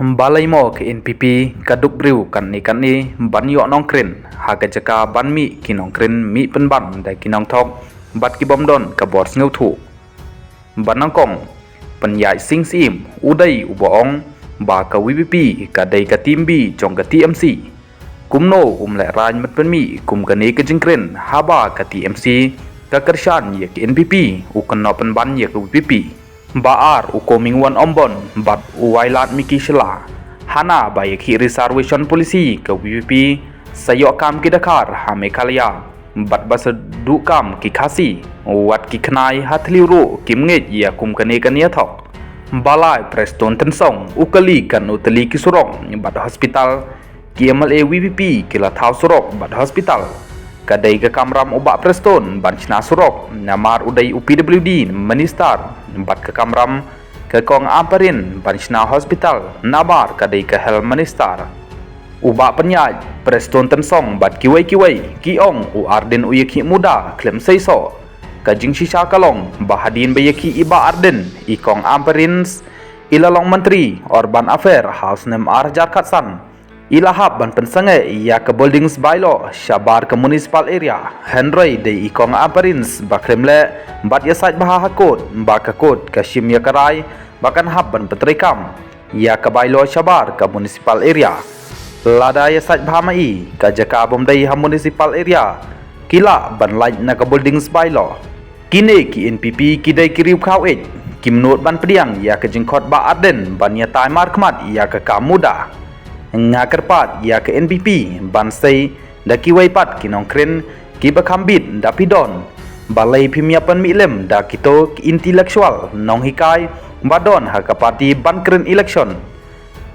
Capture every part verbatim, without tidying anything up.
Balei mo ka N P P ka duk briew katne katne ban ïoh nongkren ha ka jaka ban mih ki nongkren mih pynban da ki nongthok bad ki bym don ka bor sngewthuh. Ba nyngkong, Pynïaid Sing Syiem u dei uba ong ba ka V P P ka dei ka team B jong ka T M C. Kumno um lehrain ban pynmih kum kane ka jingkren haba ka T M C ka kyrshan ïa ka N P P, u kynnoh pynban ïa ka V P P. Ba ar, u Comingone Ymbon bad u Wailadmiki Shylla. Hana ba ïakhih reservation policy ka V P P sa ïoh kam ki dkhar ha Meghalaya bad ba sa duh kam ki Khasi, wat ki Khnai ha Thliew ruh kim ngeit ïa kum kane ka nia thok. Ba lai, Prestone Tynsong u kylli katno tylli ki surok bad hospital ki M L A V P P ki la thaw surok bad hospital. Ka dei ka kamram u Bah Prestone ban shna surok namar u dei u P W D minister, bad ka kamram ka Kong Ampareen ban shna hospital namar ka dei ka health minister. U Bah Pynïaid, Prestone Tynsong bad kiwei kiwei ki ong u Ardent u ïakhih muda khlem seisoh. Ka jingshisha ka long ba hadien ba ïakhih i Bah Ardent, i Kong Ampareen i la long Myntri Urban Affairs ha u snem ar hajar khatsan. I la hap ban pynsangeh ïa ka Buildings Bylaw shabar ka municipal area, hynrei dei i Kong Ampareen ba khlem leh bad ïasaid bha ha court, ba ka court ka shim ïa ka rai ba kan hap ban pyntreikam ïa ka bylaw shabar ka municipal area. Lada ïasaid bha ma i, ka jaka bym dei ha municipal area ki lah ban lait na ka Buildings Bylaw. Kine ki N P P ki dei ki riewkhaw ïeit, kim nud ban pdiang ïa ka jingkhot Bah Ardent ban ïatai markhmat ïa ka kam muda. Nga kyrpad ïa ka N P P ban sei da kiwei pat ki nongkren kiba kham bit da phi don. Balei phim ïa pynmih lem da kito ki intellectual nonghikai ba don ha ka party ban kren election?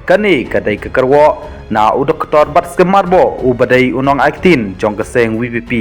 Kane ka dei ka kyrwoh na u Doktor Batskhem Myrboh uba dei u nongai ktien jong ka seng V P P.